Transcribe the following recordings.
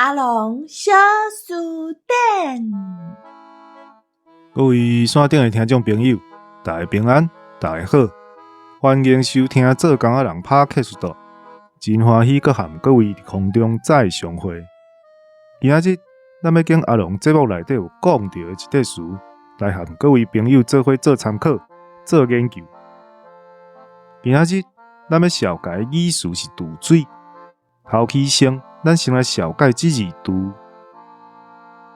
阿龍小辭典。各位線頂的聽眾朋友，大家平安，大家好，歡迎收聽做工仔人 Podcast，真歡喜閣和各位佇空中再相會。今仔日咱欲揀阿龍節目內底有講著的一塊詞，來和各位朋友做伙做參考、做研究。今仔日咱欲紹介的語詞是挃水。頭起先，咱先來紹介這字挃。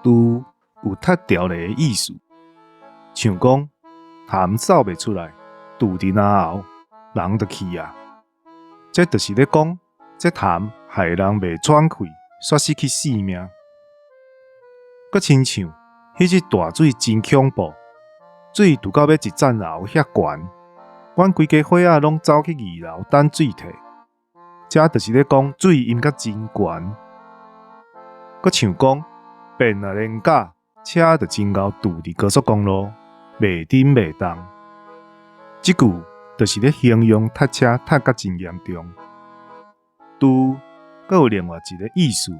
挃有窒牢咧的意思，像講痰走袂出來，挃佇嚨喉，人就去啊。這就是咧講，這痰害人袂喘氣，煞失去性命。閣親像彼日大水真恐怖，水挃到欲一層樓遐懸，阮規家伙仔攏走去二樓等水退。這就是咧講水淹甲真懸。閣像講變啊連假，車就真𠢕挃佇高速公路，袂振袂動。這句就是咧形容窒車窒甲真嚴重。挃閣有另外一个意思，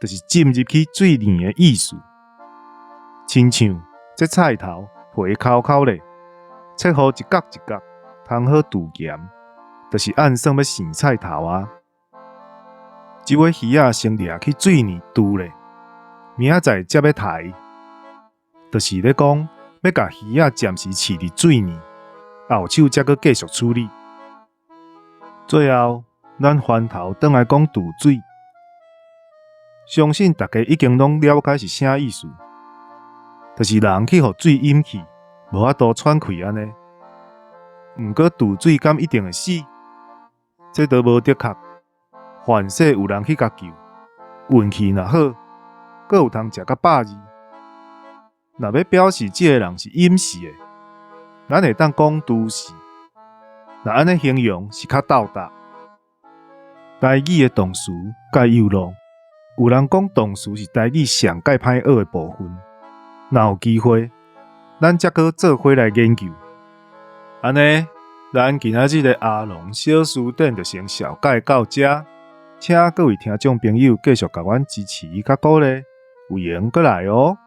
就是浸入去水裡的意思。親像這菜頭皮摳摳咧，切予一角一角，通好挃鹹，就是按算欲生菜頭啊。這尾魚仔先掠去水裡挃咧，明仔載才欲刣，就是咧講欲共魚仔暫時飼佇水裡，後手才閣繼續處理。最後，咱翻頭轉來講挃水，相信大家已經攏了解是啥意思，就是人去予水淹去，無法度喘氣按呢。毋過挃水敢一定會死？這都無的確。凡勢有人去共救，運氣若好，閣有通食較飽膩。若欲表示這个人是淹死的，咱會當講挃死。若按呢形容是較到達。台語的動詞佮幼路，有人講動詞是台語上蓋歹學的部分。若有機會，咱才閣做伙來研究。按呢，咱今仔日的阿龍小辭典就先紹介到遮，請各位聽眾朋友繼續共阮支持佮鼓勵，有閒閣來哦。